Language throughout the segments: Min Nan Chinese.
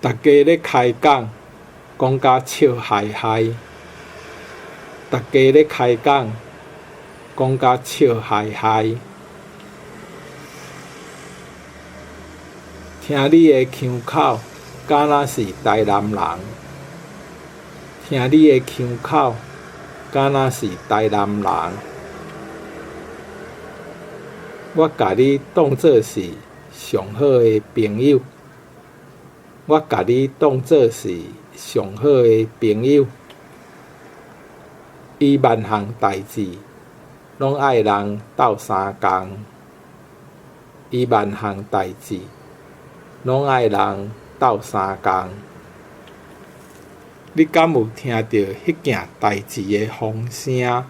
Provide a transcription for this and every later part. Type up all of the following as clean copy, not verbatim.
逐家咧開講，講甲笑嘻嘻。逐家咧開講，講甲笑嘻嘻。聽你的腔口，敢若是臺南人。聽你的腔口，敢若是臺南人。我共你當做是上好的朋友。我共你當做是上好的朋友。伊萬項代誌攏愛人鬥相共。伊萬項代誌攏愛人鬥相共。你敢有聽著彼件代誌的風聲？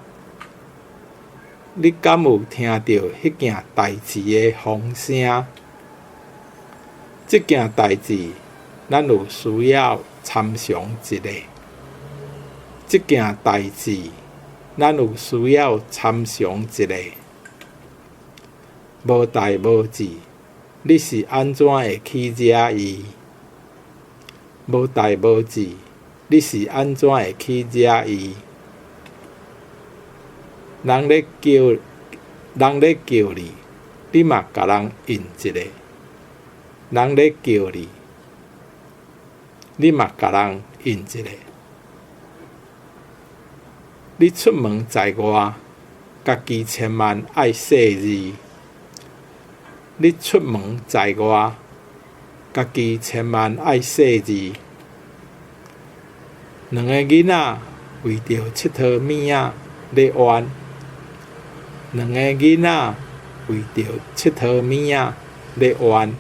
你敢有聽著彼件代誌的風聲？這件代誌，咱有需要參詳一下。這件代誌，咱有需要參詳一下。無代無誌，你是按怎會去惹伊？無代無誌，你是按怎會去惹伊？人咧叫，人咧叫你，你嘛共人應一下。人咧叫你，你嘛共人應一下。你出門在外，家己千萬愛細膩。你出門在外，家己千萬愛細膩。兩個囡仔為著𨑨迌物仔咧冤。兩個囡仔為著𨑨迌物仔咧冤。